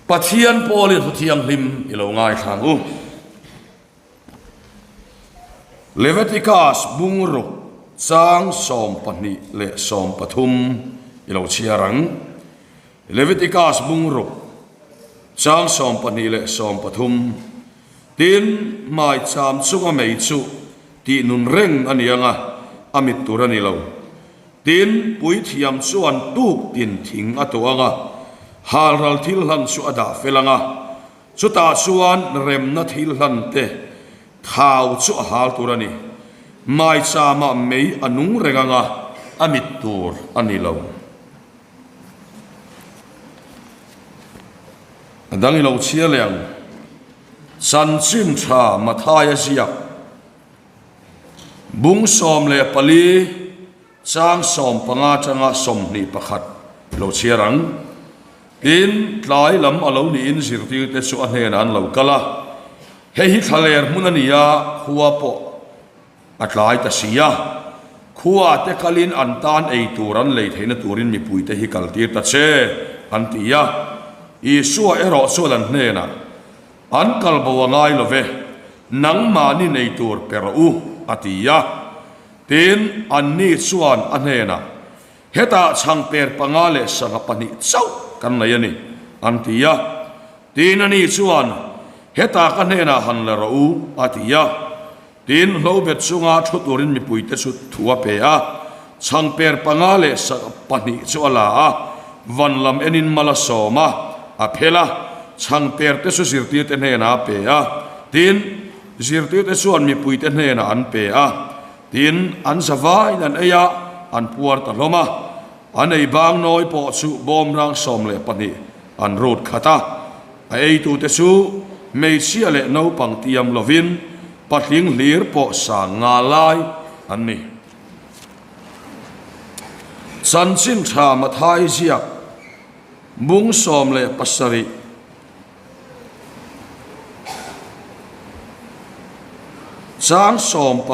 Pathian pawlin thu thianghlim i lo ngaithla ang u. Leviticus bungruk chang 12 leh 13 i lo chhiar ang. Leviticus bungruk chang 12 leh 13, Tin, hmaicham chunga mei chu tih nun reng a ni ang a, a mit tur a ni lo. Tin, puithiam chuan tuk tin thing a tuah ang a, halral thil hlan chu a dah fel ang a, chutah chuan remna thil hlan te thau chu a hal tur a ni. Maichama mei a nung reng ang a, a mit tur a ni lo. A dang i lo chhiar leh ang. Chanchin tha Mathaia ziak. Bung 14 chang 15 atanga 21 lo chhiar ang. Tin, tlai lam a lo niin zirtirte chu a hnenah an lo kal a. Hei hi thlaler hmun a ni a, khua pawh a tlai ta si a. Khua te kalin an tan ei tur an lei theihna turin mipuite hi kaltir ta che, an ti a. Isua erawh chuan an hnenah, An kal bo a ngai lo ve, nangmahni nei tur pe rawh u, a ti a. Tin, anni chuan a hnenah, Hetah chhangper panga leh sangha pahnih chauh kan nei a ni, an ti a. Tin, ani chuan, Hetah ka hnenah han la rawh u, a ti a. Tin, hlobet chunga thu turin mipuite chu thu a pe a, chhangper panga leh pahnih chu a la a, van lam enin mal a sawm a, a phel a, chhangper te chu zirtirte hnenah a pe a, tin, zirtirte chuan mipuite hnenah an pe a, tin, an zavaiin an ei a, an puar ta hlawm a, an ei bang nawi pawh chu bawmrang 12 an rut khat a. A eitute chu hmeichhia leh naupang tiam lovin patling hlir pawh sang nga lai an ni. Chanchin tha Mathai ziak bung 17 chang 19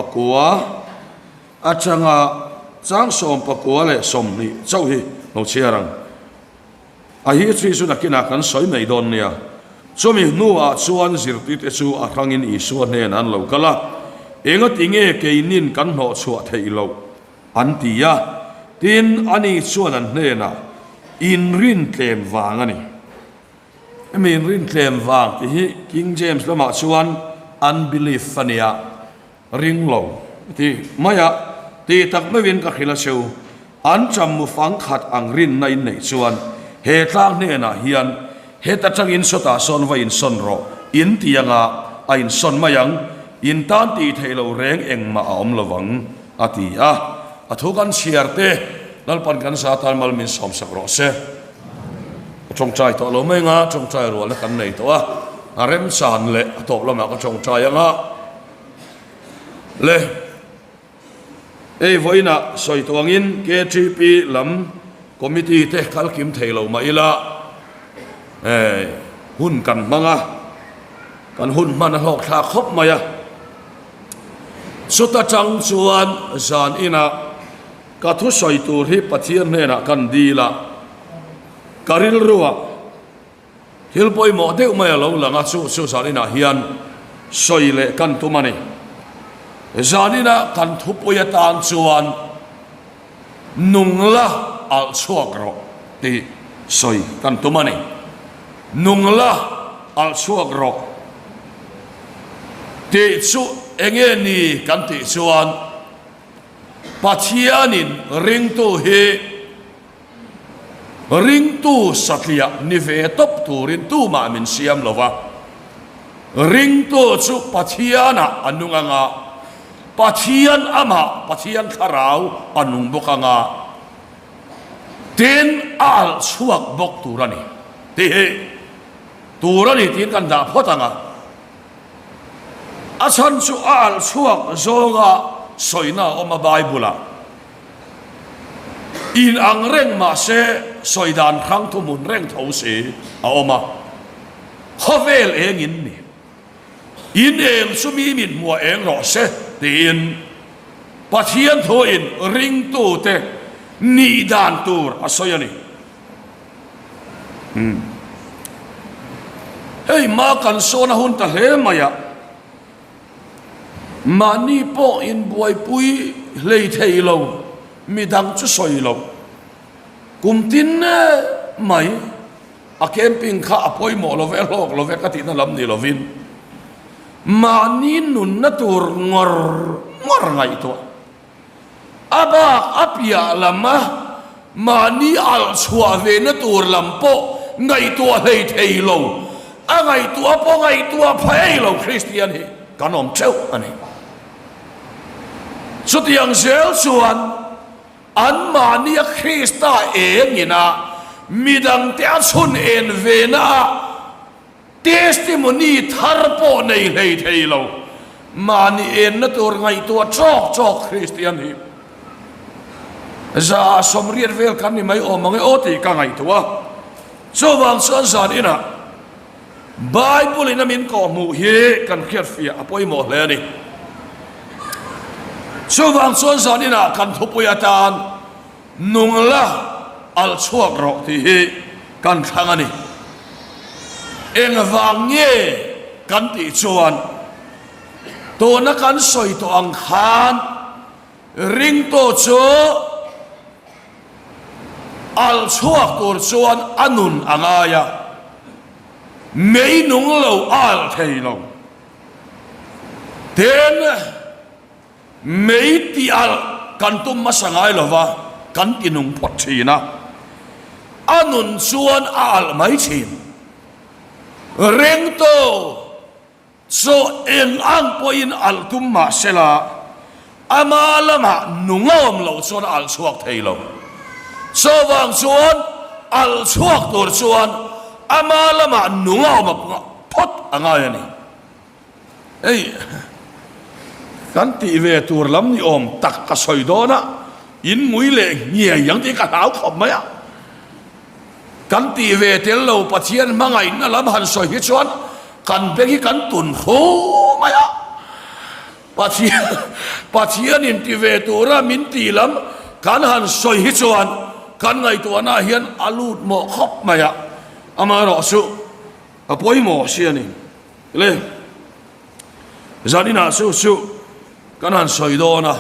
atanga chang 29 chauh hi lo chhiar ang. A hi chhui chu nakinah kan sawi mai dawn nia. Chumi hnuah chuan zirtirte chu a hrangin Isua hnenah an lo kal a, Engati nge keinin kan hnawh chhuah theih loh? an ti a. Tin, ani chuan an hnenah, Inrin tlem vang a ni. Hemi inrin tlem vang tih hi King James lamah chuan unbelief a nia. Ring lo ti mai a, ti tak meuhin ka hrilh a cheu. An cham mu fang khat ang rinna in neih chuan he tlang hnenah hian heta tangin sawtah sawn va insawn rawh, in ti anga a insawn mai ang, in tan tih theih loh reng engmah a awm lo vang, a ti a. A thu kan chhiar te, Lalpan kan za tan mal min sawmsak rawh se. Ka tawngtai tawh lo mai anga tawngtai rualna kan nei tawh a, a remchan leh a tawp lamah ka tawngtai anga. Le, hei vawiinah sawi tawh angin KTP lam committee te kal kim thei lo mah ila eh hun kan hmang a, kan hun hman a hlawk thlak khawp mai a. Chuta tang chuan zan inah ka thusawi tur hi Pathian hnenah kan dil a, ka rilruah Thil pawimawh deuh mai a lo lang a, chu chu zaninah hian sawi leh kan tum a ni. Zaninah kan thupui atan chuan nung la alh chhuak rawh tih sawi kan tum a ni. Nung la alh chhuak rawh tih chu eng nge ni kan tih chuan Pathianin ringtu hi Ringtu satliah ni ve tawp turin tumah min siam lo va. Ringtu chu Pathianah a nung anga, Pathian amah, Pathian thlarau a nung bawk anga, tin a alh chhuak bawk tur a ni tih hi tur a ni tiin kan dah phawt anga. A chhan chu a alh chhuak zawnga sawina a awm a Bible-ah. In ang reng mah se sawi dan hrang thuhmun reng tho si a awm a, khawvel eng in ni. In eng chu mi min hmuah eng rawh se tiin Pathian thu in ringtute nih dan tur a sawi a ni. Hei hma kan sawn a hun ta hle mai a, mahni pawh inbuaipui hlei thei lo, midang chu sawi lo. Kum tin mai a camping kha a pawimawh lo ve, a hlawk lo ve ka tihna lam ni lovin mahni nunna tur ngawr ngawr ngaihtuah. A bak a piah lama mahni alh chhuah vena tur lam pawh ngaihtuah hlei thei lo, a ngaihtuah pawh ngaihtuah pha ei lo Kristian hi kan awm theuh a ni. Chutiang zel chuan anmahnia Krista engina midangte a chhun en vena ah Testimony thar pawh nei hlei thei lo, mahni enna tur ngaihtuah chawk chawk Kristian hi 180 vel kan ni mai awm ang e aw tih ka ngaihtuah a. Chuvang chuan zan inah Bible in a min kawhhmuh hi kan hriatfiah a pawimawh hle a ni. Chuvang chuan zan inah kan thupui atan Nung la, alh chhuak rawh tih hi kan thlang a ni. Engvang nge kan tih chuan tuna kan sawi tawh ang khan ringtu chu alh chhuak tur chuan a nun a ngai a, mei nung lo a alh thei lo. Tin. Mei tih alh kan tum hmasa ngai lo va, kan ti nung phawt thin a, a nun chuan a alh mai thin. Ringtu chu eng ang pawhin alh tum mah se la, ama lamah nung a awm loh chuan a alh chhuak thei lo. Chuvang chuan alh chhuak tur chuan ama lamah nung a awm phawt a ngai a ni. Hei kan tih ve tur lam ni awm tak ka sawi dawn a, in ngui leh ngiai ang tih ka hlau khawp mai a. Kan tih ve tel lo Pathian hmangaihna lam han sawi hi chuan kan beng hi kan tun hru mai a. Pathian Pathian in ti ve tura min tih lam kan han sawi hi chuan kan ngaihtuahna hian a lut mawh khawp mai a. Amaherawhchu a pawimawh si a ni. Le, zaninah chu chu kan han sawi dawn a,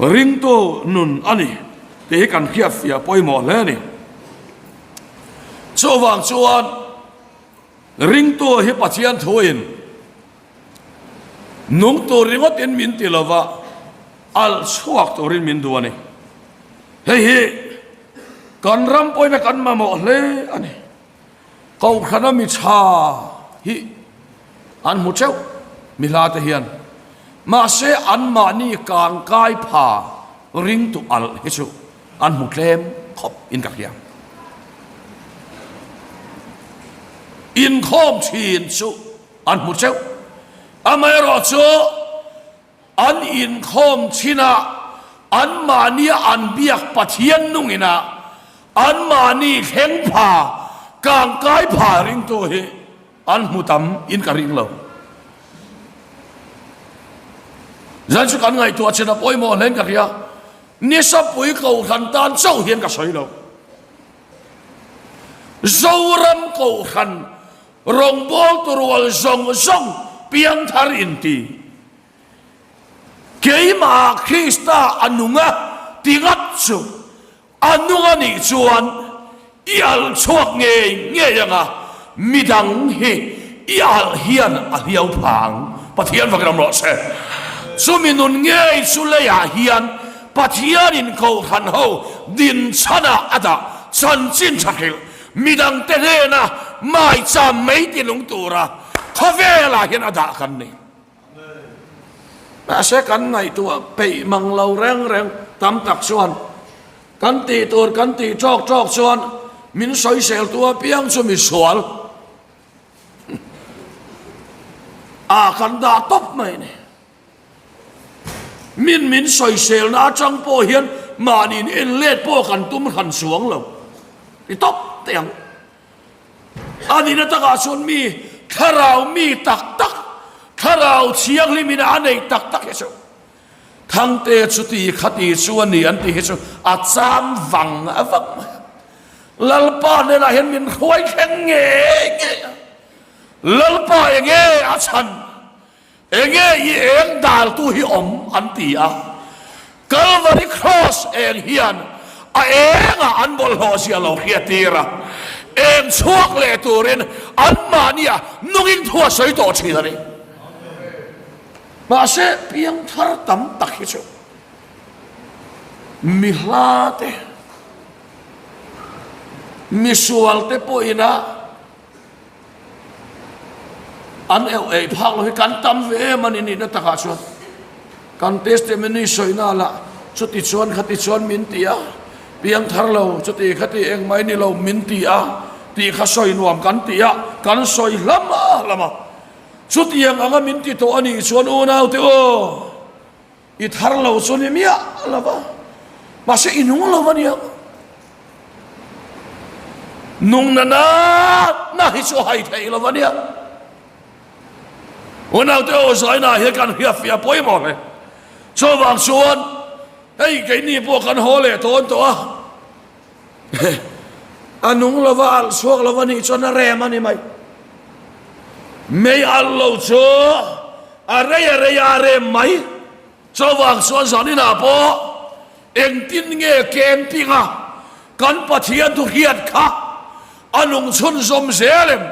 ringtu nun a ni tih hi kan hriatfiah pawimawh hle a ni. Chuvang chuan ringtu hi Pathian thuin nung tur ringawtin min ti lova, alh chhuak turin min duh a ni. Hei hi kan ram pawhin a kan mamawh hle a ni. Kohhrana mi tha hi an hmu teuh mi hla te hian. Mahse anmahni kangkai pha ringtu alh hi chu an hmu tlem khawp in ka hria. Inkhawm thin chu an hmu teuh. Amaherawhchu An inkhawm chinah anmahnia an biak Pathian nungina anmahni thleng pha, kangkai pha ringtu hi an hmu tam in ka ring lo. Zan chu kan ngaihtuah chin a pawimawh hlein ka hria. Nisapui Kohhran tan chauh hian ka sawi lo. Zoram Kohhran Rawngbawltu rual zawng zawng piangthar inti. Keimahah Krista a nung a ti ngat chu a nung a nih chuan i alh chhuak ngei ngei ang a, midang hi i alh hian a hliau pha ang. Pathian fak ram rawh se. Chumi nun ngei chu leiah hian Pathianin Kohhran ho dinchhanah a dah chanchin tha hrilh Midangte hnena maicham mai ti nung tura khawvelah hian a dah kan ni. Mahse kan ngaihtuah peih mang lo reng reng tam tak chuan kan tih tur kan tih tawk tawk chuan min sawisel tu apiang chu misual ah kan dah tawp mai ni. Min min sawiselna atang pawh hian mahniin en let pawh kan tum hran chuang lo. Ti tawp teh ang. A nihna takah chuan mi thlarau mi tak tak, thlarau thianghlim in a neih tak tak hi chu Thangte chu ti kha ti chu a ni an tih hi chu a cham vang vang mai a. Lalpa hnenah hian min hruai thleng ngei ngei a. Lalpa enge a chhan? Enge i eng daltu hi awm? an ti a. Kalvari Kraws eng hian a engah an bawlhhlawh zia lo hriattir a, eng chhuak leh turin anmahnia nungin thu a sawi tawh thin a ni. Mahse, piangthar tam tak hi chu mi hla te, misual te pawhin a An eu ei phak lo hi kan tam ve em a ni nihna takah chuan kan testimony sawina lah chuti chuan khati chuan min ti a, piangthar lo chuti khati engmah ni lo min ti a tih kha sawi nuam kan ti a, kan sawi hlam a hlam a. Chutiang anga min ti tawh a nih chuan unaute aw! I thar lo chu ni miah lo va, mahse i nung lo va nia. Nungna natna hi chu a hai theih lo va nia. Unaute aw zaina hian kan hriatfiah pawimawh hle. Chuvang chuan hei keini pawh kan haw leh tawn tawh a. A nung lo va, alh chhuak lo va nih chuan a rem a ni mai. Mei alh lo chu a rei a rei a a rem mai. Chuvang chuan zaninah pawh engtin nge camping a kan Pathian thu hriat kha a nung chhunzawm zel em?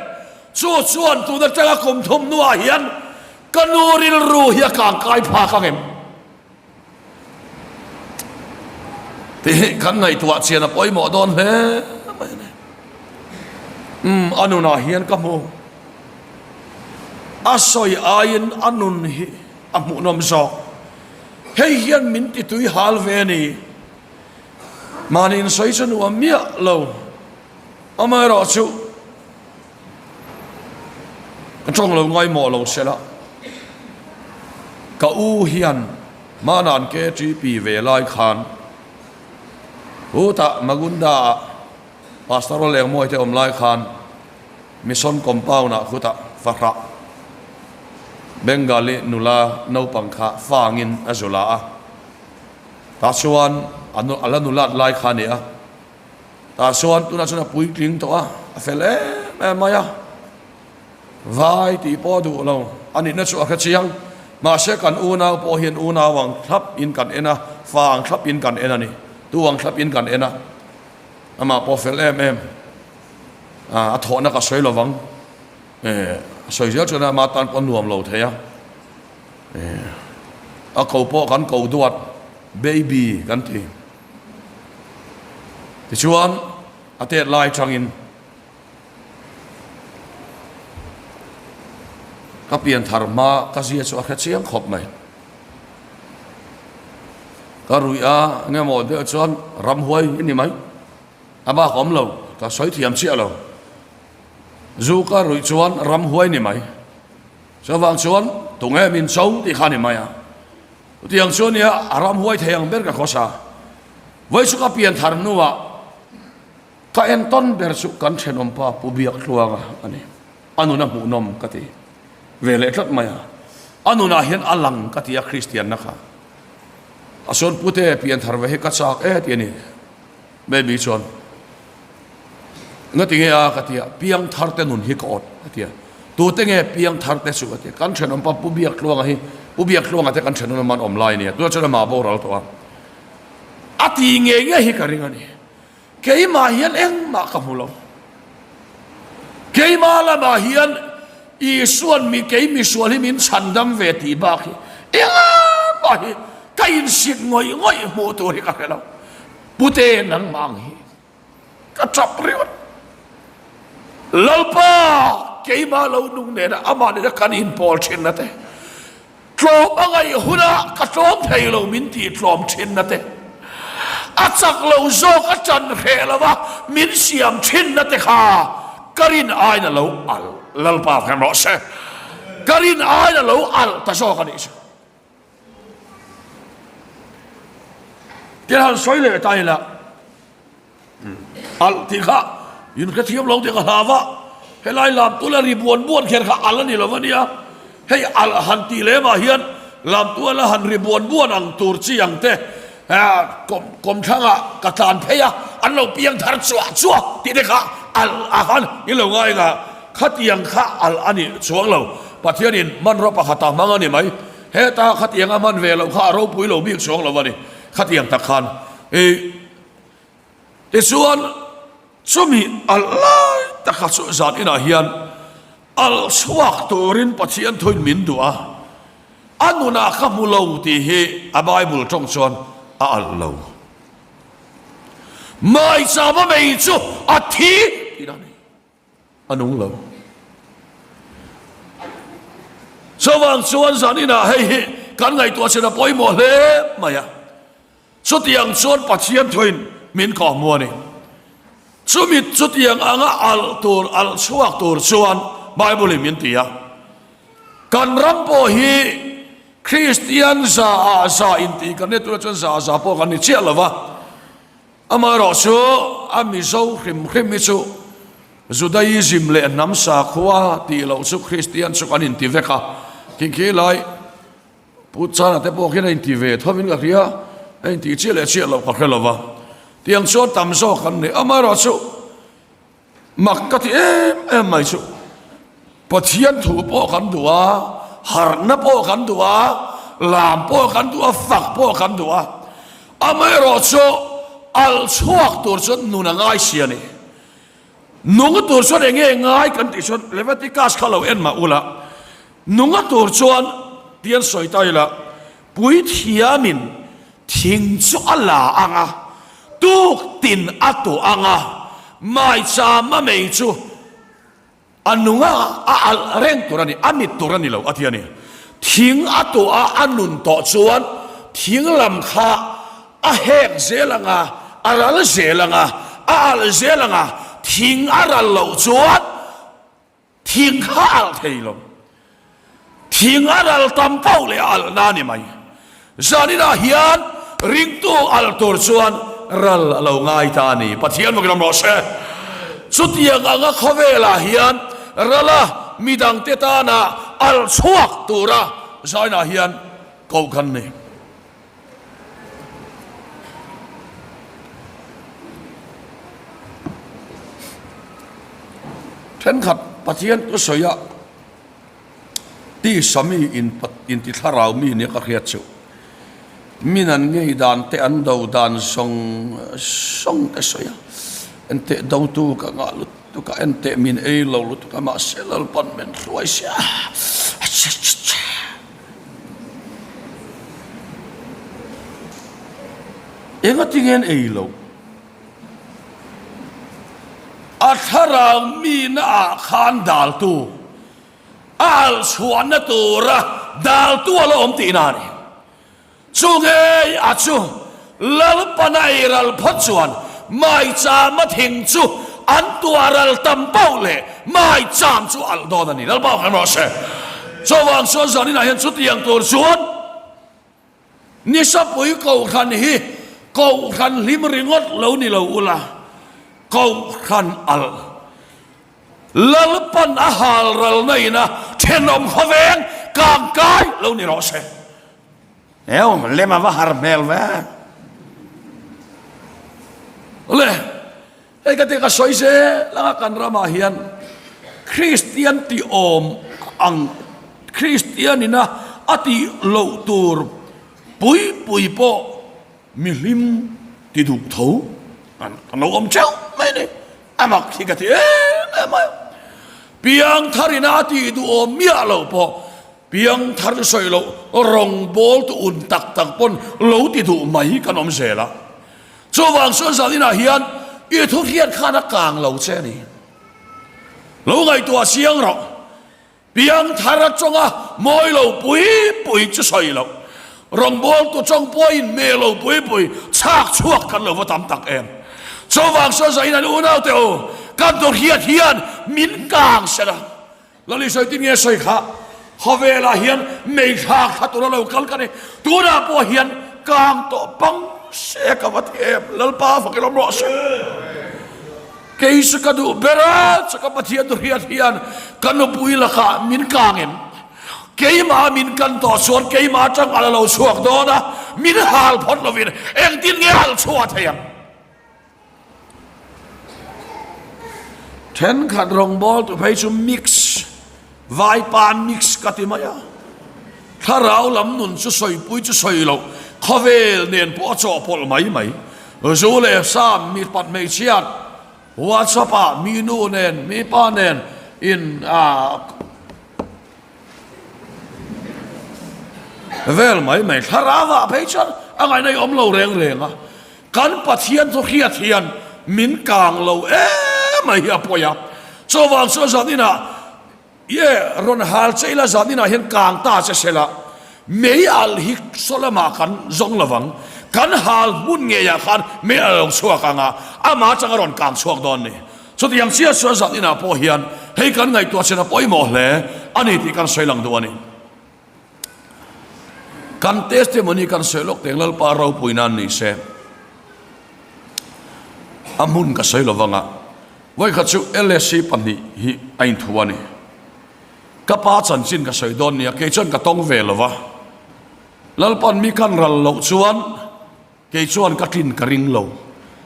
Chu chuan tun atanga kum thum hnuah hian ka nu rilru hi a kangkai phak ang em? Tih hi kan ngaihtuah chian a pawimawh dawn hle mai a ni. Umm a nunah hian ka hmu. A sawi aiin a nun hi a hmuhnawm zawk. Hei hian min ti tui hal ve a ni. Mahni insawi chu nuam miah lo. Amaherawhchu Ka tawng lo ngaimawh lo sela, ka u hian hmana'n KTP ve lai khan hutah Magunda-ah Pastor Lengmawi te awm lai khan Mission Compound-ah khutah fahrah Bengali nula naupang kha fangin a zu la a, tah chuan a la nulat lai kha a ni a. Tah chuan tunah chuan a puitling tawh a, a fel em em mai a, vai tih pawh a duh lo, a nihna chu a hre chiang. Mahse kan unau pawh hian unau ang thlap in kan en a, fa ang thlap in kan en a ni, tu ang thlap in kan en a, amah pawh fel em em a, a thawhna ka sawi lovang, eh a sawi zel chuan ama tan pawh a nuam lo thei a, eh a ko pawh kan ko duat baby kan ti. Tichuan, a tet lai tangin ka pian thar hma ka zia chu a hre chiang khawp mai. Ka ruih a nge maw deuh chuan ramhuai i ni mai. A bak awm lo, ka sawi thiam chiah lo. Zu ka ruih chuan ramhuai ni mai. Chuvang chuan tunge min cho tih kha ni mai a. Chutiang chu ania a ramhuai thei ang ber ka khawsa. Vawi chu ka pian thar hnuah ka entawn ber chu kan thenawmpa Pu Biaktluanga a ni. A nun a hmuhnawm ka ti ve leh tlat mai a. A nunah hian a lang ka ti a Kristianna kha. A sawn Pute pian thar ve hi ka chak e ti a ni. Baby chuan Ngati nge a ka ti a, piang thar te nun hi ka awt a ti a. Tute nge piang thar te chu a ti a. Kan thenawm pa Pu Biaktluanga hi, Pu Biaktluanga te kan thenawm an awm lai a nia, tunah chuan amah boral tawh a. A ti ngei ngei hi ka ring a ni. Keimah hian engmah ka hmu lo. Keimah lamah hian Isua'n mi kei misual hi min chhandam ve tih bak hi engmah hi ka insit ngawih ngawih hmuh tur hi ka hre lo. Pute nangmah ang hi ka tap ringawt. Lalpa keimah lo nung nena amah nena kan inpawl thinna te, tlawm a ngaih hunah ka tlawm thei lo min tih tlawm thinna te, a chak lo zawk a tan hreh lova min siam thinna te kha ka rin aiin a lo alh. Lalpa hmel rawh se. Ka rin aiin a lo alh ta zawk a nih chu. Thil han sawi leh ta ila alh tih kha in hrethiam lo tih ka hlau a, helai lamtual a ri buan buan kher kha alh a ni lo a nia, hei alh han tih lemah hian lamtual a han ri buan buan ang tur chi ang te kawmthlangah ka tlan phei a. an lo piang thar chuah chuah tih te kha alh a khan in lo ngai nga khatiang kha alh a ni chuang lo. Pathianin hmanraw pakhat a hmang a ni mai. Heta khatiang a hman ve loh kha a ropui lo bik chuang lo a ni. Khatiang tak khan i tichuan chumi alh lai taka chu zan inah hian alh chhuak turin Pathian thuin min duh a. A nunah ka hmu lo tih hi a Bible tawng chuan a alh lo. Maichama mei chu a thi tihna a ni. A nung lo. Chuvang chuan zan inah hei hi kan ngaihtuah chin a pawimawh hle mai a. Chutiang chuan Pathian thuin min kawhhmu a ni. Chumi chutiang anga alh tur, alh chhuak tur chuan Bible in min ti a. Kan ram pawh hi Kristian za ah za intih kan nia, tunah chuan za ah za pawh kan ni chiah lo va. Amaherawh chu a Mizo hrim hrim hi chu Judaism leh hnam sakhua tih loh chu Kristian chu kan inti vek a. Khinkhi lai Pu Chana te pawh khian a inti ve thovin ka hria, a intih chiah leh chiah loh ka hre lo va. Tiang chuan tam zawk kan ni. Amaherawh chu Mak ka ti em em mai chu Pathian thu pawh kan duh a, harhna pawh kan duh a, lam pawh kan duh a, fak pawh kan duh a. Amaherawh chu alh chhuak tur chuan nun a ngai si a ni. Nung tur chuan eng nge ngai kan tih chuan Leviticus kha lo en mah ula, nunga tur chuan tian sawi ta ila, Puithiamin thing chu a la ang a, tuk tin a tuah ang a, maicham a mei chu a nung a, a alh reng tur a ni, a mit tur a ni lo a ti a ni. Thing a tuah a, a nun tawh chuan thing lam kha a hek zel ang a, a ral zel ang a, a alh zel ang a, thing a ral loh chuan Thing kha a alh thei lo. Thing a ral tam pauh leh a alhna a ni mai. Zaninah hian ringtu alh tur chuan ral a lo ngai ta a ni. Pathian vakin awm rawh se. Chutiang anga khawvelah hian rala midangte tana alh chhuak tura zainah hian koh kan ni. Thenkhat Pathian ka sawi a, tisa mi inti thlarau mi nia ka hriat chu. Min an ngei dan te an do dan zawng zawng te sawi a, enteh dotu ka ngah lutuk a, enteh min ei lo lutuk a, mahse Lalpan min hruai sia. Engati nge an ei loh? A thlarau mina ah khan daltu, a alh chhuahna tura daltu a la awm tihna a ni. Chu ngei a chu Lalpan a ei ral phawt chuan maichama thing chu an tuah ral tam pauh leh maicham chu alh dawn a ni. Lalpa awm rawh se. Chuvang chuan zaninah hian chutiang tur chuan Nisapui Kohhran hi Kohhran hlim ringawt lo ni lo ula, Kohhran alh Lalpan a hal ralna ina thenawm khawveng kangkai lo ni rawh se. Eu, lem a va har hmel ve. Le, hei ka ti ka sawi zel anga kan ramah hian Kristian tih awm ang Kristian ina a tih loh tur pui pui pawh mihlim ti duh tho an lo awm teuh mai a ni. A mak hi ka ti em em a. Piangthar ina a tih duh awm miah loh pawh Piangthar chu sawi loh, rawngbawl tu un tak tak pawn lo ti duh mai hi kan awm zel a. Chuvang chuan zan inah hian i thu hriat khan a kang lo che a ni. Lo ngaihtuah chiang rawh. Piangthar atanga mawi lo pui pui chu sawi loh, rawngbawl tu tawng pawh inhmeh lo pui pui chhak chhuak kan lo va tam tak em. Chuvang chuan zan inah unau te u, kan thu hriat hian min kang sela. Lali sawi tin nge sawi kha? Khawvelah hian mei thlak thla tura lo kal ka ni. Tunah pawh hian kang tawh pang se ka va ti em. Lalpa fakin awm rawh se. Kei chu ka duh ber a, chu ka Pathian tu hriat hian ka nupui lakah min kang em? Keimah min kan tawh chuan keimah atang a la lo chhuak dawn a, min hal phawt lovin engtin nge hal chhuah thei ang? Thenkhat rawngbawltu phei chu mix, vaipa mix ka ti mai a. Thlarau lam nun chu sawipui chu sawi loh, khawvel nen pawh a chawhpawlh mai mai. Zu leh sam, mipat hmeichhiat, WhatsApp ah mi nu nen, mi pa nen in a vel mai mai. Thlarau ah phei chuan a ngaihna i awm lo reng reng a. Kan Pathian chu hriat hian min kang lo em mai hi a pawi a. Chuvang chuan zan inah Ye, rawn hal che ila zan inah hian kang ta che sela, mei alh hi saw lamah kan zawng lo vang. Kan hal hmun ngeiah khan mei alh a lo chhuak ang a, amah atanga rawn kang chhuak dawn ni. Chutiang chiah chuan zan inah pawh hian hei kan ngaihtuah chin a pawimawh hle a ni tih kan sawi lang duh a ni. Kan testimony kan sawi lawk teng Lalpa ropui nan ni se. A hmun ka sawi lovang a, vawikhat chu LSC pahnih hi a inthu a ni. Ka pa chanchin ka sawi dawn nia, kei chuan ka tawng ve lova. Lalpan mi kan ral loh chuan Kei chuan ka tlin ka ring lo.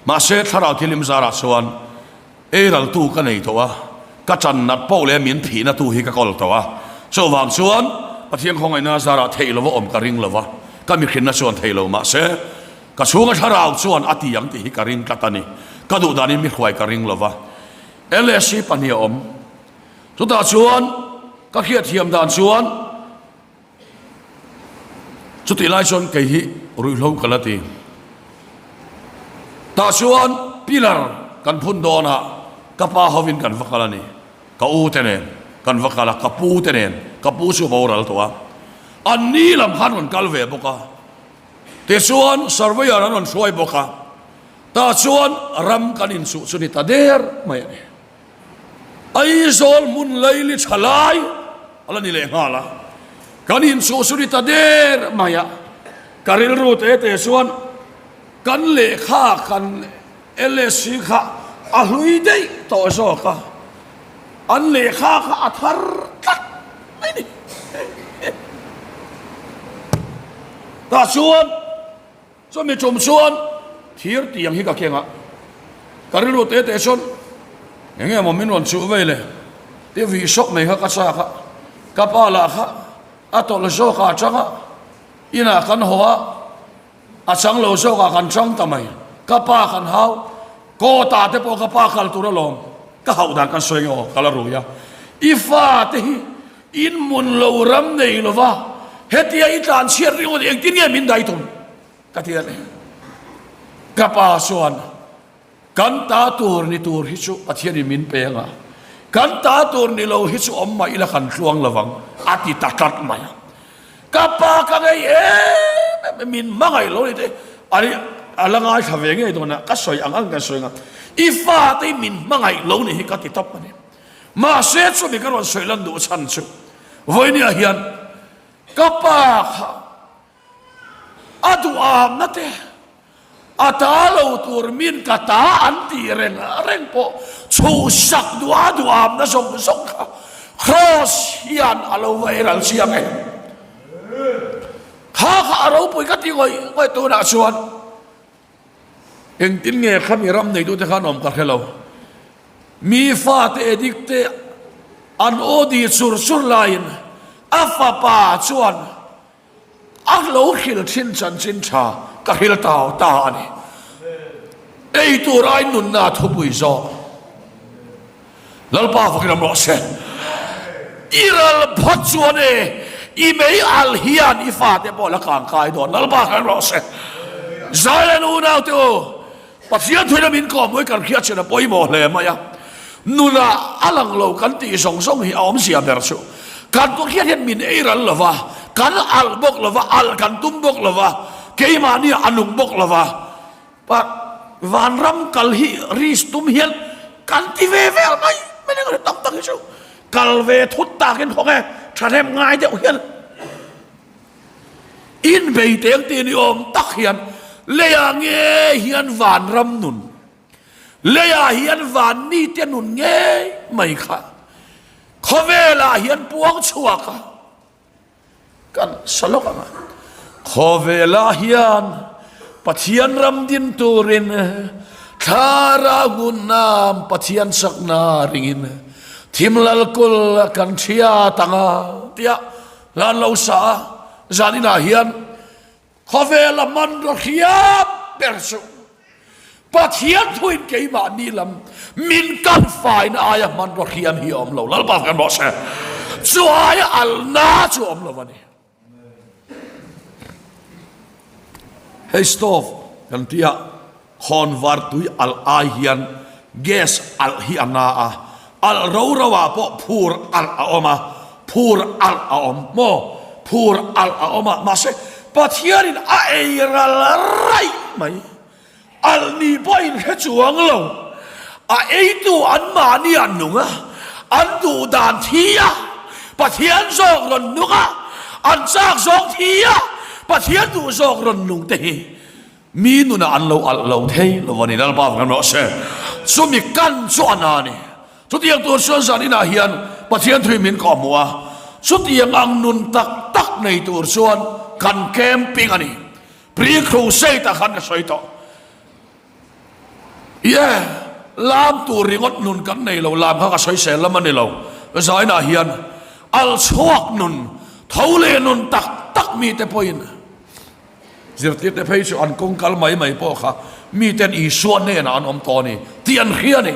Mahse thlarau thilim zarah chuan ei raltu ka nei tawh a, ka chan nat poh leh min phihna tu hi ka kawl tawh a. Chuvang chuan Pathian khawngaihna zarah theih lova awm ka ring lo va, ka mihrinna chuan thei lo mahse ka chhunga thlarau chuan a ti ang tih hi ka ring tlat a ni. Ka duh danin mi hruai ka ring lo va. LSC pahnih a awm. Chutah chuan ka hriatthiam dan chuan. Chutih lai chuan kei hi ruihhlo ka la ti. Tah chuan pillar kan phun dawn a, ka pa hovin kan va kal a ni. Ka u te nen kan va kal a, ka pu te nen, ka pu chu boral tawh a. An ni lam khan rawn kal ve bawk a. Tichuan surveyor an rawn hruai bawk a. Tah chuan ram kan inchuh chu ni ta der mai a ni. Aizawl hmun laili tha lai a la ni leh nghal a, kan inchuh chu ni ta der mai a, ka rilru te te chuan kan lehkha kan LSC kha a hlui daih tawh zawk a, an lehkha kha a thar tlat mai ni. Tah chuan. Chumi tum chuan thir tiang hi ka keng a, ka rilru te te chuan eng nge maw min rawn chuh vei le ti vih sawk mai kha ka chak a, ka pa lah kha a tawlh zawk ah tang a, inah kan haw a, a chang lo zawk ah kan tang ta mai, ka pa kan hau, kawtah te pawh ka pa kal tur alawm, ka hauh dan kan sawi nge aw ka la rui a, i fa te hi In mun lo ram nei lova hetia i tlan chhiat ringawt hi engtin nge min dai tum? Ka ti a ni. Ka pa chuan kan ta tur ni tur hi chu Pathianin min pe anga, kan ta tur ni lo hi chu awm mah ila kan tluang lovang a ti ta tlat mai a. Ka pa ka ngei em em min hmangaih lo ni te a ni a la ngaithla ve ngei dawn a, ka sawi ang ang kan sawi ang a, i fate hi min hmangaih lo ni hi ka ti tawp a ni. Mahse chumi ka rawn sawi lan duh chhan chu vawinia hian ka pa kha a duhamna te a ta lo tur min ka ta an tih reng reng pawh chhuhsak duh a duhamna zawng zawng kha Kraws hian a lo va eiral chiang e. Kha kha a ropui ka ti ngawih ngawih tunah chuan Engtin nge khami ram neitute khan awm ka hre lo. Mi fate edik te an aw di chur chur laiin a fapa chuan a lo hril thin chanchin tha ka hril tau ta a ni. Ei tur ai nunna thupui zawk. Lalpa fakin awm rawh se. I ral phawt chuan e, i mei al hian i fate pawh la kang kai dawn. Lalpa fakin awm rawh se. Zailen unaute u, Pathian thuina min kawhmui kan hriat chin a pawimawh hle mai a. Nunah a lang lo kan tih zawng zawng hi a awmzia ber chu kan Pathian hian min ei ral lo va, kan alh bawk lo va, alh kan tum bawk lo va, keimahni a nung bawk lo va. Pa vanram kal hi risk tum hian kan ti ve vel mai mai eng tam tak hi chu kal ve thut takin khawng e thahnem ngai deuh hian in bei teng ti ni awm tak hian leiah nge hian vanram nun leiah hian van mi te nun ngei mai kha khawvelah hian puang chhuak a. Kan sa lawk ang a. Khawvelah hian Pathian ram din turin. Thlarau ngunam Pathian chakna ringin thim lal kul kan thiat anga tia hla an lo sa a, zan inah hian khawvela hmanraw hriam ber chu Pathian thuin keimahni lam min kan faina aia hmanraw hriam hi a awm lo, Lalpa kan rawh se, chu aia alna chu a awm lo a ni. Hei stove kan tih a khawnvar tui alh ai hian gas alh hi a na a, alh ro ro ah pawh phur alh a awm a, phur alh a awm maw? Phur alh a awm a, mahse Pathianin a ei ral raih mai. Alh ni pawhin hre chuang lo, a eitu anmahni an nung a, an duh dan thi a, Pathian zawk rawn nung a, an chak zawk thi a, Pathian duh zawk rawn nung te hi mi nunah an lo alh lo thei lo a ni. Lalpa vang rawh se. Chumi kan chu a na a ni. Chutiang tur chuan zan inah hian Pathian thui min kawhhmuh a, chutiang ang nun tak tak nei tur chuan kan camping a ni. Pre-crusade ah khan ka sawi tawh. Yeah, lam tur ringawt nun kan nei lo, lam kha ka sawi sel lam a ni lo. Zainah hian al chhuak nun, tho leh nun tak tak mite pawhin zirtirte phei chu an kawng kal mai mai pawh kha miten Isua hnenah an awm tawh a ni tih an hria a ni.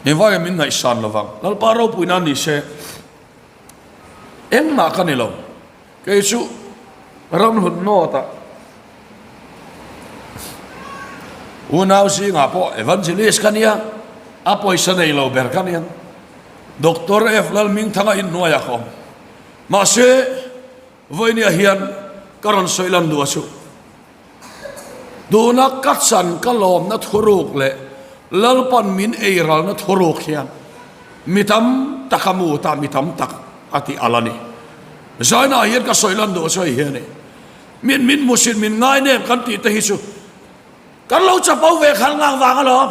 Engvangin min ngaihsan lovang? Lalpa ropui nan ni se, engmah ka ni lo. Kei chu ramhlun nawtah unau zingah pawh evangelist ka nia, a pawisa nei lo ber ka nia. Doctor F Lalhmingthanga inhnuaiah ka awm. Mahse, vawinia hian ka rawn sawi lan duh a chu. Tuna ka chan ka lawmna thuruk leh Lalpan min eiralna thuruk hian mi tam tak a mut a, mi tam tak a tih al a ni. Zainah hian ka sawi lan duh chu hei hi a ni. Min min hmusit min ngai nem kan tih te hi chu kan lo chapo ve khan ngang vang alawm.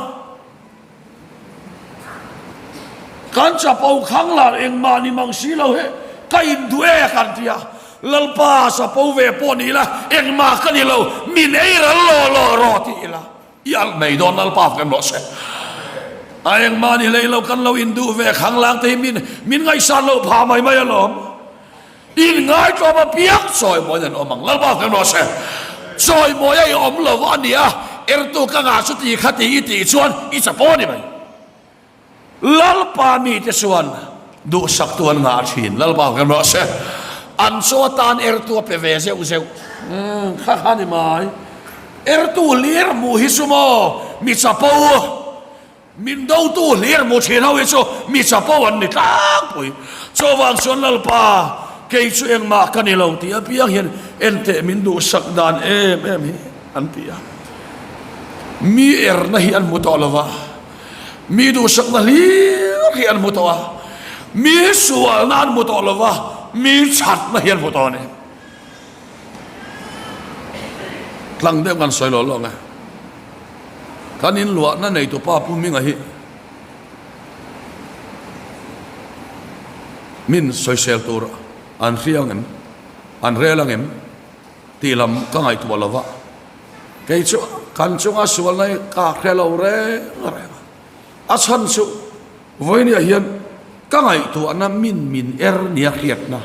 Kan chapo khang lar engmah ni mang si lo hi ka induh e kan ti a, Lalpa chapo ve pawh ni ila engmah ka ni lo, min ei ral law law rawh ti ila i alh mai dawn Lalpa kan rawh se. A engmah ni hlei lo kan lo induh ve khang lang te hi min min ngaihsan loh phah mai mai alawm. In ngaitlawm apiang chawimawiin an awm ang. Lalpa kan rawh se. Chawimawi a i awm lo a nia, ertu ka ngah chu ti kha ti i tih chuan i chapo a ni mai. Lalpa mite chuan duhsaktu an ngah thin. Lalpa kan rawh se. An chaw atan ertu a pe ve zeuh zeuh. Umm kha kha ni mai. Ertu hlir hmuh hi chu maw mi chapo. Min dotu hlir hmu thin ho hi chu mi chapo an ni tlangpui. Chuvang chuan Lalpa, kei chu engmah ka ni lo tih apiang hian enteh min duhsak dan em em hi an ti a. Mi erna hi an hmu tawh lo va, mi duhsakna hlir hi an hmu tawh a, mi sualna an hmu tawh lo va, mi thatna hi an hmu tawh a ni. Tlang deuh kan sawi lawh lawk e. Kan in luahna neitu pa Pu Minga hi min sawisel tur an hria ang em, an rel ang em tih lam ka ngaihtuah lo va. Kei chu kan chunga sualna hi ka hre lo reng reng a. A chhan chu vawinia hian ka ngaihtuahna min min er nia hriatna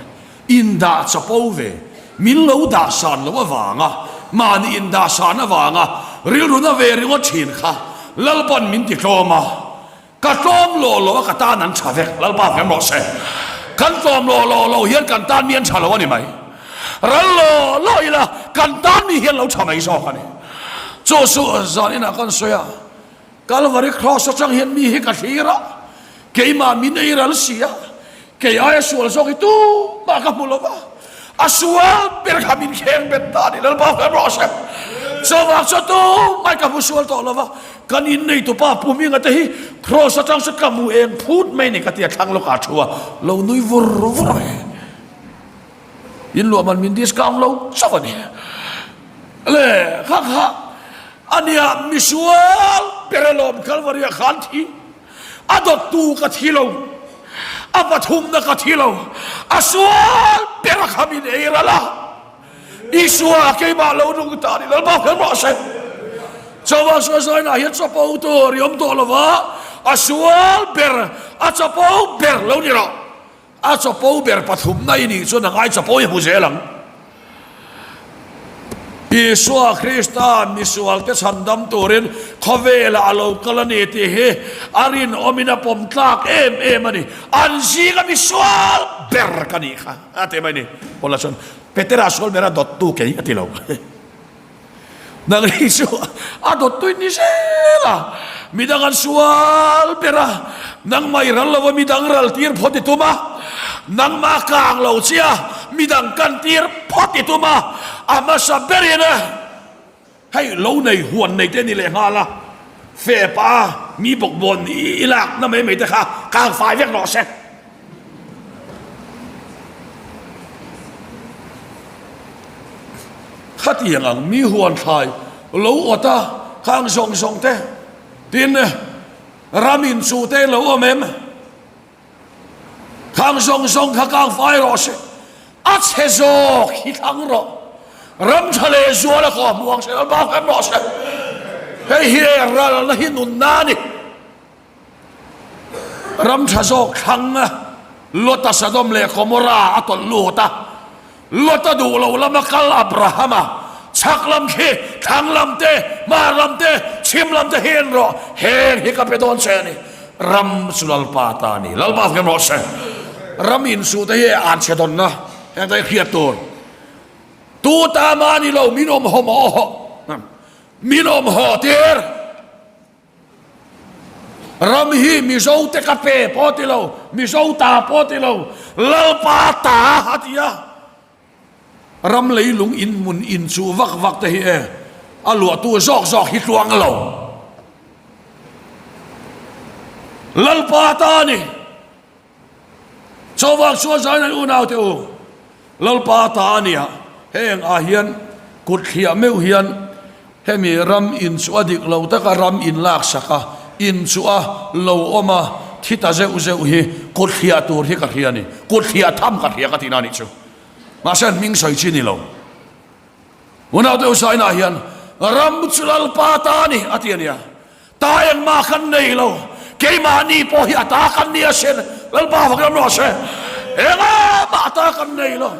indah chapo ve, min lo dah san loh avanga mahni indah san avanga rilru na ve ringawt thin kha Lalpan min ti tlawm a, ka tlawm lawh loh a ka tan an tha vek, Lalpa hmel rawh se. Kan tlawm lawh lawh loh hian kan tan mi an tha lo a ni mai. Ral lawh lawh ila kan tan mi hian lo tha mai zawk a ni. Chu chu zan inah kan sawi a. Kalvari Kraws atang hian mi hi ka thlir a, keimah min ei ral si a, kei aia sual zawk hi tumah ka hmu lo va, a sual ber kha min kheng bet ta a ni, Lalpa hmel rawh se. Chuvang chuan tumah ka hmu sual tawh lo va, kan inneitupa Pu Hminga te hi Kraws atang chu ka hmu eng phut mai ni ka ti a, thlang lawkah a thu a, lo nui vur vur a. In luah man min discount lo chauh a ni. Le kha kha ania misual ber alawm Kalvari ah khan thi. A dawttu ka thi lo. A pathumna ka thi lo. A sual ber a kha min ei ral a. Isua keimah lo nung ta ni Lalpa hmel rawh se. Chauva suazainah hian chapo tur i awm tawh lo va, a sual ber, a chapo ber lo ni rawh. A chapo ber pathumna i nih chuan a ngai chapo i hmu zel ang. Isua Krista misualte chhandam turin khawvelah a lo kal a ni tih hi a rinawmin a pawm tlak em em a ni. An zinga misual ber ka nih kha a ti mai a ni. Paula chuan, Petera sual ber a dawttu kei a ti lo. Nang hi chu a dawttu in ni zel a, midang an sual ber a, nangmah i ral lo a midang ral tir phawt i tum a, nangmah kang lo che a midang kan tir phawt i tum a, a hmasa berin hei lo nei huan nei te ni leh nghal a, fe pa mi bawkbawn i lakna mai mai te kha kang fai vek rawh se. Khatiang ang mi huan thlai lo awt a khang zawng zawng te tin ram in chu te lo awm em? Khang zawng zawng kha kang fai rawh se, a chhe zawk hi thlang rawh, ram tha leh zual a kawh hmuh ang se, lalpa hrem rawh se. Hei hi ralna hi nunna a ni. Ram tha zawk thlang Lota Sodom leh Gomorrah a tawlh lut a, Lota duh lo lama kal Abrahama chhak lam khi thlang lam te, hmar lam te, chhim lam te hi en rawh, heng hi ka pe dawn che a ni. Ram chu Lalpa ta a ni. Lalpa hriam rawh se. Ram insuh te hi an chhe dawnna heng te hi hriat tur. Tu ta mah ni lo min awm haw maw haw min awm haw tir. Ram hi Mizo te ka pe pawh ti lo, Mizo ta pawh ti lo, Lalpa ta a ti a. Ram leilung in hmun inchuh vak vak te hi e, a luahtu zawk zawk hi tluang lo. Lalpa ta a ni. Chuvang chuan zain an unaute u, Lalpa ta a nia, heng ah hian kut thliah meuh hian hemi ram in chu a dik lo taka ram in laksak a, in chu a lo awm a, thi ta zeuh zeuh hi kut thliah tur hi ka hria a ni, kut thliah tham ka hria ka tihna a nih chu. Mahse an hming sawi chi ni lo. Unaute u zainah hian ram chu Lalpa ta a ni a ti a nia. Ta engmah kan nei lo, keimahni pawh hi a ta kan ni asin, Lalpa vak ram rawh se, engmah ta kan nei lo.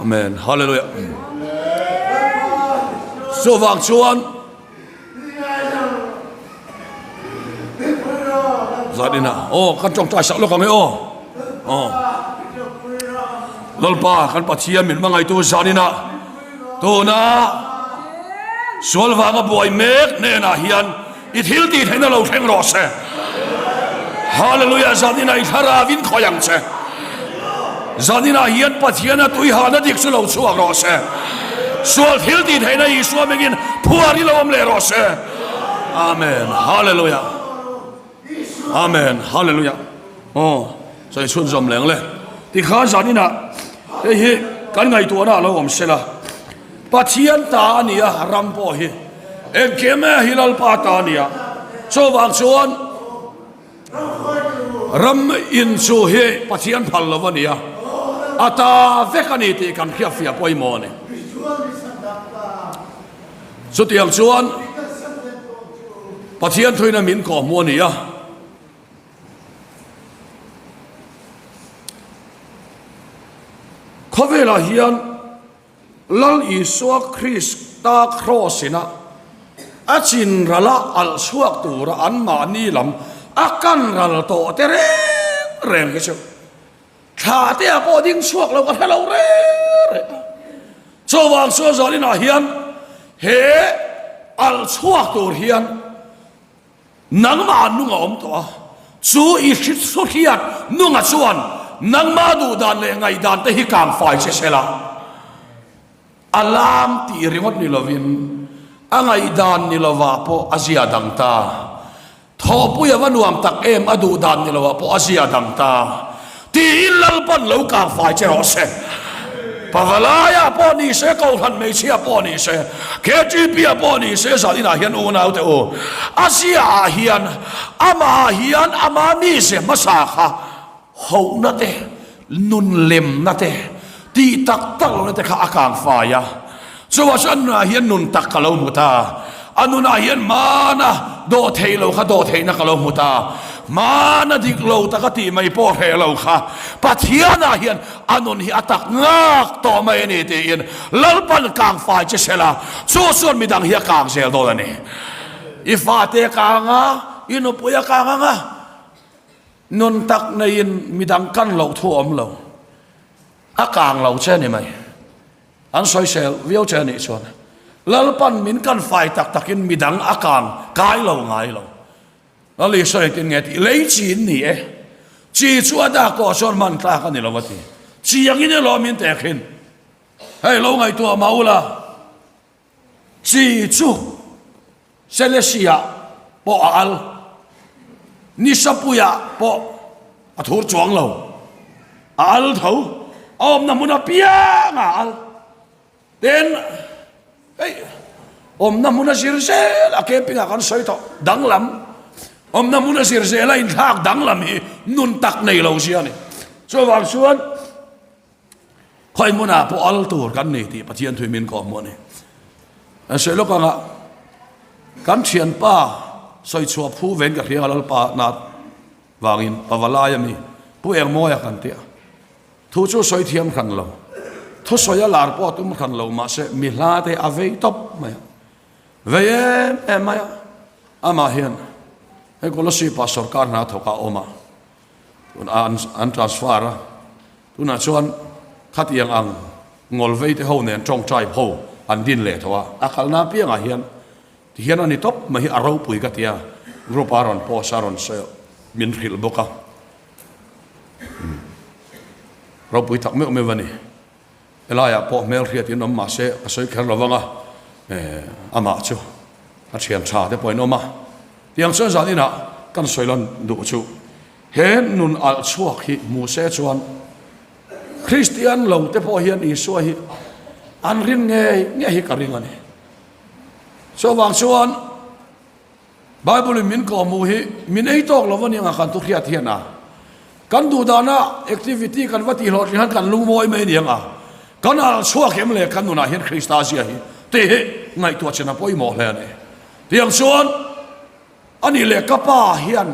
Amen. Hallelujah. Chuvang chuan Zan inah aw kan tawngtai sak lawk ang e aw. Aw. Lalpa kan Pathian min hmangaihtu zan inah tuna sual vanga buai mek hnenah hian i thil tih theihna lo thleng rawh se. Hallelujah zan inah i thlarau in khawih ang che. Zan inah hian Pathiana tuihana dik chu lo chhuak rawh se. Sual thil tih theihna Isua mengin phuar i lo awm leh rawh se. Amen. Hallelujah. Amen. Hallelujah. Aw, sawi chhunzawm leng le. Tikhan zan inah hei hi kan ngaihtuahna a lo awm sela. Pathian ta a ni a, ram pawh hi engkim hi Lalpa ta a ni a. Chuvang chuan ram inchuh hi Pathian phal lo a ni a, a ta vek a ni tih kan hriatfiah pawimawh a ni. Chutiang chuan Pathian thuina min kawhhmuh a ni a. Khawvelah hian Lal Isua Krista kraws ina a chin rala alh chhuak tura anmahni lam a kan ral tawh te reng reng hi chu thla te ah pawh ding chhuak lo ka hre lo reng reng a. Chuvang chuan Zalinah hian he alh chhuak tur hian Nangmah nung a awm tawh a, chu i hriat nunga chuan nangmah duhdan leh ngaihdan te hi kang fai che se la, a lam tih ringawt ni lovin a ngaihdan ni lovah pawh a zia dang ta. Thawhpui a va nuam tak em a duhdan ni lovah pawh a zia dang ta. Tiin Lalpan lo kang fai che rawh se. Pavalaiah pawh ni se, Kohhran hmeichhia pawh ni se, KTP-ah pawh ni se, zan inah hian unau te u, a ziaah hian amah hian ama mize hmasa kha hohna te, nun lemna te. Tih tak tak lohna te kha a kang fai a. Chuvah chuan a nunah hian nun tak ka lo hmu ta. A nunah hian hmana dawh theih lo kha dawh theihna ka lo hmu ta. Hmana dik lo taka tih mai pawh hreh lo kha Pathianah hian a nun hi a tak ngak tawh mai a ni tiin Lalpan kang fai che sela chu chuan midang hi a kang zel dawn a ni. I fate a kang a, i nupui a kang ang a, nun tak neiin midang kan loh thu a awm lo. A kang lo che a ni mai. An sawisel viau che a nih chuan Lalpan min kan fai tak takin midang a kang kai lo ngai lo. Lal Isua engtin nge tih? Lei chi in ni e. Chi chu a dak pawh chuan hman tlak a ni lo a ti. Chi angin elaw min teh khin. Hei lo ngaihtuah mah ula. Chi chu Selesih-ah pawh a al, Nisapuiah pawh a thur chuang lo. A al tho, a awmna hmun apiang a al. Tin, hei awmna hmun a zir zel a camping-ah kan sawi tawh, danglam, awmna hmun a zir zel a inthlak danglam hi nun tak nei lo zia a ni. Chuvang chuan Khawi hmunah pawh al tur kan ni tih Pathian thui min kawh hmuh a ni. An sawi lawk anga kan thianpa sawi chhuah phu vein ka hria a Lalpa nat vangin Pavalai ami Pu Engmawia kan ti a. Thu chu sawi thiam hran lo, thu sawi a lar pawh a tum hran lo mahse mi hla te a vei tawp mai a, vei em em mai a. Amah hian hei Kolasib-ah sorkar hna thawk a awm a, an transfer a. Tunah chuan khatiang ang ngawlvei te ho nen tawngtai ho an din leh tawh a, a kalna apiangah hian tihian a ni tawp mai hi a ropui ka ti a, group a rawn post a rawn sawi min hrilh bawk a, ropui tak meuh meuh a ni. Helaiah pawh hmelhriat in awm mahse ka sawi kher lo vang a, amah chu a thian tha te pawh in awm a, tiang chuan zan inah kan sawi lan duh chu. He nun alh chhuak hi hmu se chuan Kristian lo te pawh hian Isua hi an rin ngei ngei hi ka ring a ni. Chuvang chuan Bible in min kawhhmuh hi min ei tawk lo a ni anga kan thu hriat hian a kan duh dana activity kan va tih hlawhtling hian kan lungmawi mai a ni anga kan alh chhuak em le kan nunah hian Krista zia hi tih hi ngaihtuah chen a pawimawh hle a ni. Tiang chuan A nih leh ka pa hian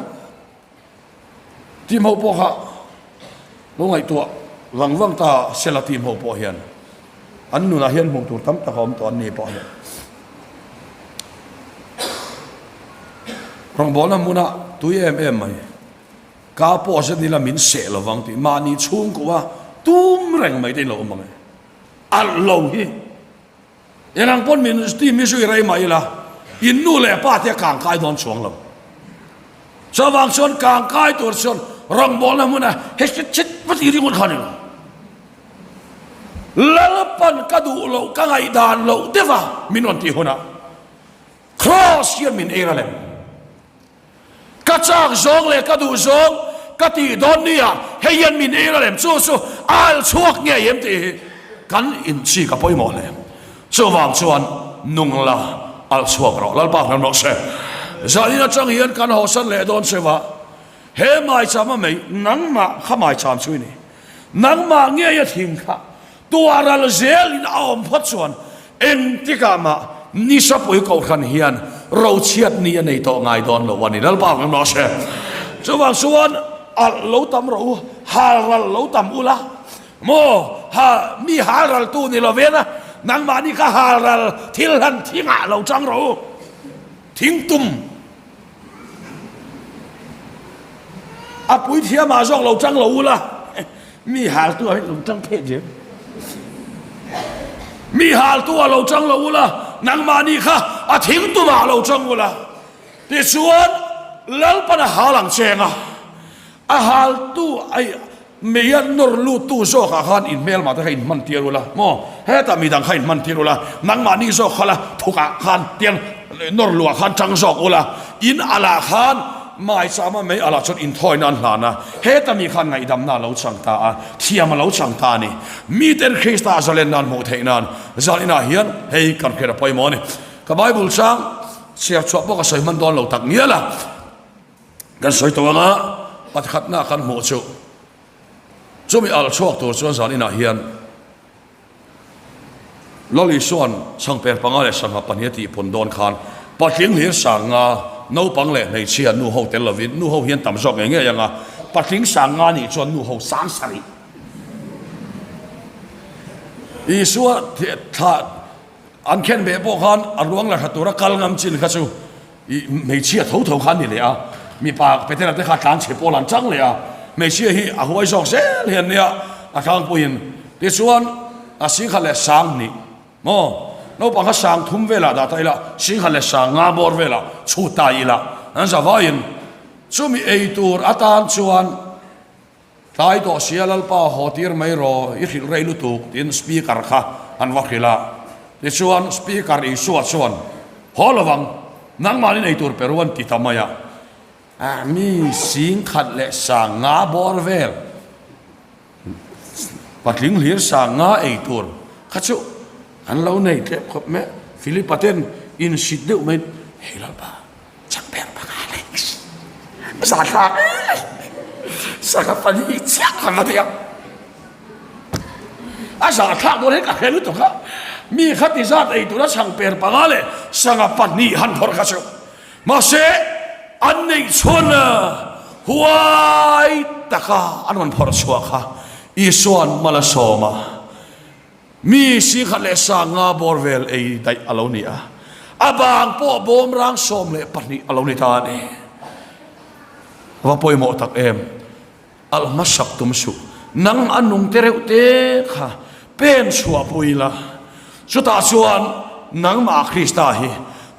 team ho pawh kha lo ngaihtuah vang vang ta sela team ho pawh hian an nunah hian hmuh tur tam tak a awm tawh an ni pawh hian rawngbawlna hmuna tui em em mai ka pawh zet nila min seh lovang tih mahni chhungkua tum reng mai te in lo awm ang e alh lo hi Engang pawn min team hi zui rei mah ila, in nu leh pa te a kang kai dawn chuang lo. Chuvang chuan kang kai tur chuan rawngbawlna hmuna he chit chit va ti ringawt kha a ni lo. Lalpan ka duh loh, ka ngaihdan loh deuha min rawn tih hunah Kraws hian min ei ral em? Ka chak zawng leh ka duh zawng ka tih dawn nia, hei hian min ei ral em? Chu chu al chhuak ngei em tih hi kan inchik a pawimawh hle. Chuvang chuan nung la al chhuak rawh, Lalpa hmel rawh se. Zanin atang hian kan hawsan leh dawn cheu a, he maicham a mei nangmah kha maicham chu i ni. Nangmah ngei a thing kha Tuaral zelin a awm phawt chuan engtikah mah Nisapui Kohhran hian rochhiat ni a nei tawh ngai dawn lo a ni. Lalpa ang rawh se. Chuvang chuan alh lo tam rawh u, halral lo tam ula maw, ha mi halraltu ni lovin nangmahni kha halral thil hlan thingah lo chang rawh u, thingtum a puithiamah zawk lo chang lo ula. Mi haltu ah hian lo tang pheh zel. Mi haltu ah lo tang lo ula, nangmahni kha a thing tumah lo tang ula. Tichuan Lalpan a hal ang cheng a, a haltu ai mei a nawr luttu zawkah khan in hmelmah te kha in hman tir ula maw? Hetah midang kha in hman tir ula, nangmahni zawk kha la thukah khan tiang nawr luah khan tang zawk ula, in alah khan Maichama mei alah chuan inthawina an hlan a, heta mi khan ngaihdamna a lo chang ta a, thiam a lo chang ta a ni. Miten Krista a zalenna an hmuh theih nan zan inah hian hei kan hriat a pawimawh a ni. Ka Bible chang chhiar chhuah pawh ka sawi hman dawn lo tak ngial a, kan sawi tawh anga pakhatna kan hmuh chu chumi alh chhuak tur chuan zan inah hian. Lal Isua'n chhangper panga leh sangha pahnih a tihpun dawn khan patling hlir sanga naupang leh hmeichhia nu ho tel lovin nu ho hian tam zawk ngei ngei anga patling sanga nih chuan nu ho sang sarih. Isua thlah an khen beh pawh khan a ruang la tha tura kal ngam chin kha chu I hmeichhia tho tho kha a ni leh a, mipa Petera te kha tlan chhe pawl an chang leh a, hmeichhia hi a huai zawk zel hian nia a tlangpuiin tichuan a singkhat leh sang hnih maw naupang kha sang thum velah dah ta ila singkhat leh sang nga bawr velah chhut ta ila an za vaiin chumi ei tur atan chuan Tlai tawh sia Lalpa haw tir mai rawh i hrilh rei lutuk tiin speaker kha an va hrilh a. Tichuan speaker Isua chuan haw lovang nangmahni nei tur pe ru an ti ta mai a. Mi singkhat leh sang nga bawr vel patling hlir sang nga ei tur kha chu an lo nei tlep khawp mai a. Philipa ten insit deuh maiin hei Lalpa Changper panga leh za thlak sangha pahnih chiah ka va tia a za thlak dawn hi ka hre lutuk a mi kha ti zat ei tura changper panga leh sangha pahnih han phawrh kha chu mahse an neih chhun huai taka an rawn phawrh chhuah kha Isua'n mal a sawm a. Mi singkhat leh sanga bawr vel ei daih a lo ni a, a bang pawh bawmrang 12 a lo ni ta a ni. Va pawimawh tak em! Alh hmasak tum suh, nang a nung te reuh te kha pen chhuah pui la, chutah chuan nangmah Krista hi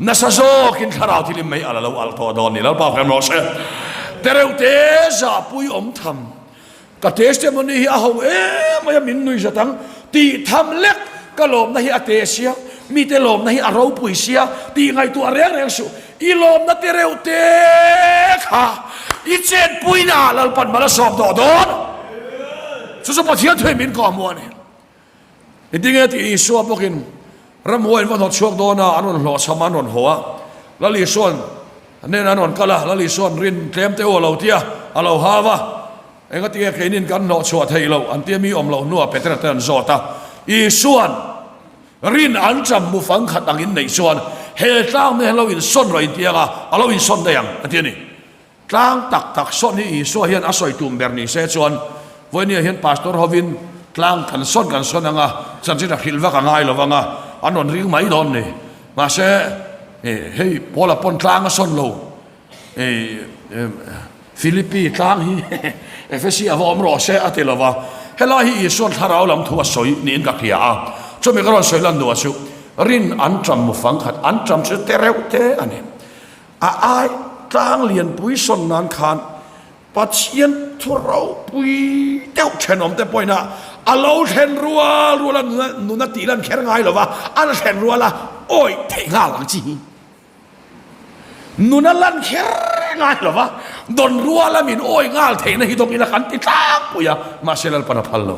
nasa zawkin thlarau thilim mai a la lo alh tawh dawn ni. Lalpa hriam rawh se. Te reuh te zahpui awm tham. Ka testimony hi a ho em mai a, min nui zat ang tih tham lek ka lawmna hi a te sia, mite lawmna hi a ropui sia tih ngaihtuah reng reng suh. I lawmna te reuh te kha i chenpuina ah Lalpan mal a sawm tawh dawn. Chu chu Pathian thuin min kawhhmuh a ni. Engtinge tih Isua bawkin ramhuai an va hnawt chhuak dawn a, an rawn hlawhchham a, an rawn haw a. Lal Isua'n a hnenah an rawn kal a, Lal Isua'n rin tlem te u a lo ti a, a lo hau a. Engatinge keinin kan hnawh chhuah theih loh an tia mi awm loh hnuah Petera te an zawt a. Isua'n rin an cham mu fang khat ang in neih chuan he tlang nen lo insawn rawh intiang a, a lo insawn daih ang a ti a ni. Tlang tak tak sawn hi Isua hian a sawi tum ber ni se chuan vawinia hian pastor hovin tlang kan sawn kan sawn anga chanchin a hrilh vak a ngai lo vang a, an rawn ring mai dawn ni. Mahse hei Paula pawn tlang a sawn lo, Philippi tlang hi Ephesi a va awm rawh se a ti lo va, helai hi Isua'n thlarau lam thu a sawi niin ka hria a, chumi ka rawn sawi lan duh ah chu rin an ṭam mu fang khat an ṭam chu te reuh te a ni. A ai tlang lianpui sawn nan khan Pathian thu ropui deuh thenawmte pawhin a a lo thlen rual rual a nuna tih lan kher ngai lova a la thlen rual a awih theih nghal ang chi hi. Nuna lan kher ngai lova dawn rual a min awih nghal theihna hi dawng ila kan ti tlangpui a, mahse Lalpan a phal lo.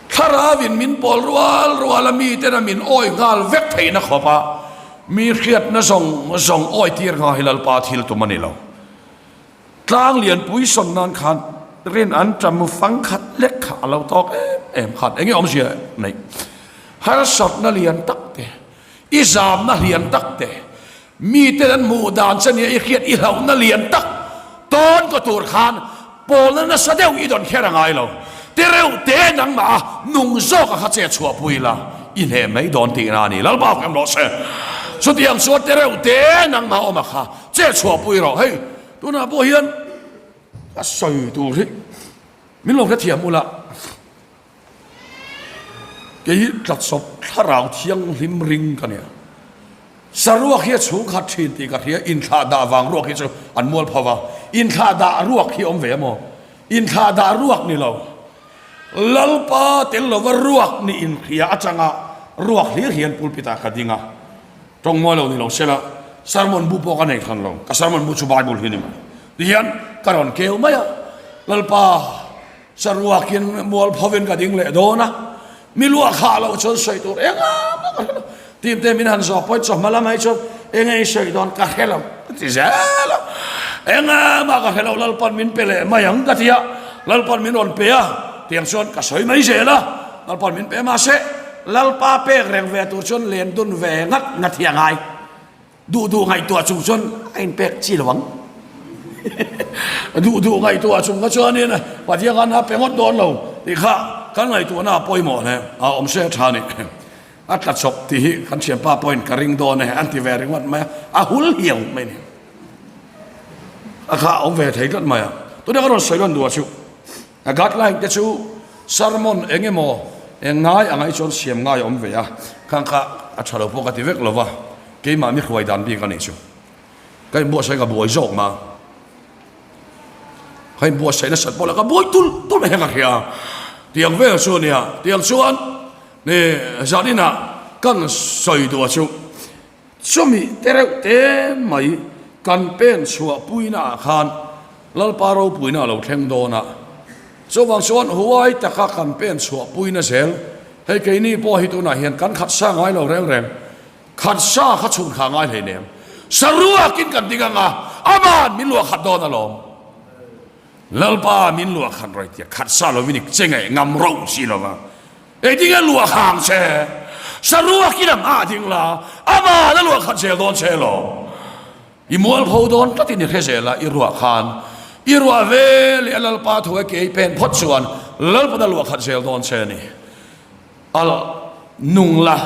Thlarauin min pawl rual rual a miten a min awi nghal vek theihna khawp a, mi hriatna zawng zawng awi tir nghal hi Lalpa thil tum a ni lo. Tlang lianpui sawn nan khan rin an ṭam fang khat lek kha a lo tawk em em khan eng nge awmzia neih? Harsatna lian tak te, i zamna lian tak te, Miten an hmuh dan che nia i hriat i hlauhna lian tak tawn ka tur khan pawlna nasa deuh i dawn kher a ngai lo. Ti reuh te nangmah a nung zawk a kha che chhuahpui la i hneh mai dawn tihna a ni. Lalpa awm rawh se. Chutiang chuan ti reuh te nangmah awm a kha che chhuahpui rawh. Hei tunah pawh hian ka sawi tur hi min lo hrethiam ula. Kei hi tlatsawp thlarau thianghlim ring ka nia. Saruak hi a chhungkhat thin tih ka hria, inthlah dah vang ruak hi chu an mual pho va. Inthlah dah ruak hi awm ve maw? Inthlah dah ruak ni lo. Lalpa tel lova ruak nih inhria atanga ruak hlir hian pulpit ah ka ding a. Tawng mawi lo ni lo sela, sermon bu pawh ka nei hran lo. Ka sermon bu chu Bible hi a ni mai. Tihian ka rawn keu mai a, Lalpa, Saruakin mualphovin ka ding leh dawn a, mi luah khah loh chuan sawi tur eng a mah ka hre lo. Team te min han zawh pawhin chawhma lamah hi chuan eng nge i sawi dawn ka hre lo ka ti zel a, eng a mah ka hre lo Lalpan min pe leh mai ang ka ti a, Lalpan min rawn pe a tiang chuan ka sawi mai zel a. Lalpa'n min pe mahse Lalpa pek reng ve tur chuan len dun ve ngat ngat hi a ngai. Duh duh ngaihtuah chung chuan a inpek chi lo ang. Duh duh ngaihtuah chung kha chuanin Pathian khan a pe ngawt dawn lo tih kha kan ngaihtuahna a pawimawh hle a, awm se a tha a ni. A tla chawp tih hi kan thianpa pawhin ka ring dawn e an ti ve ringawt mai a, a hul hiau mai a ni. A kha a awm ve thei tlat mai a. Tunah ka rawn sawi rawn duh a chu. A guideline te chu sermon eng emaw eng ngai ang ai chuan siam ngai a awm ve a, khang kha a tha lo pawh ka ti vek lo va, keimah mi hruai dan bik a nih chu. Ka inbuatsaih ka buai zawk ma. Ka inbuatsaih nasat pawh la ka buai tul tul heng a hria. Tiang vel chu a nia, tiang chuan ni zaninah kan sawi duh a chu. Chumi te reuh te mai kan pen chhuah puina ah khan Lalpa ropuina a lo thleng dawn a, chuvang chuan huai taka kan pen chhuah puina zel hei keini pawh hi tunah hian kan khat sa ngai lo reng reng, khat sa kha chhun kha ngai hlei nem, saruakin kan ding anga aman min luah khat dawn alawm. Lalpa min luah khat rawih tia khat sa lovin i che ngaih ngam rauh si lova. Engtin nge luah khang che? Saruakin a hmah ding la, aman a luah khat zel dawn che lo. I mualpho dawn tlatin i hre zel a, i ruah khan i ruah ve leh a Lalpa thu e ke i pen phawt chuan Lalpan a luah khat zel dawn che a ni. Alh nung la,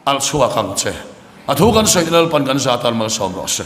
alh chhuak ang che. A thu kan sawi Lalpan kan zat a malsawm rawh se.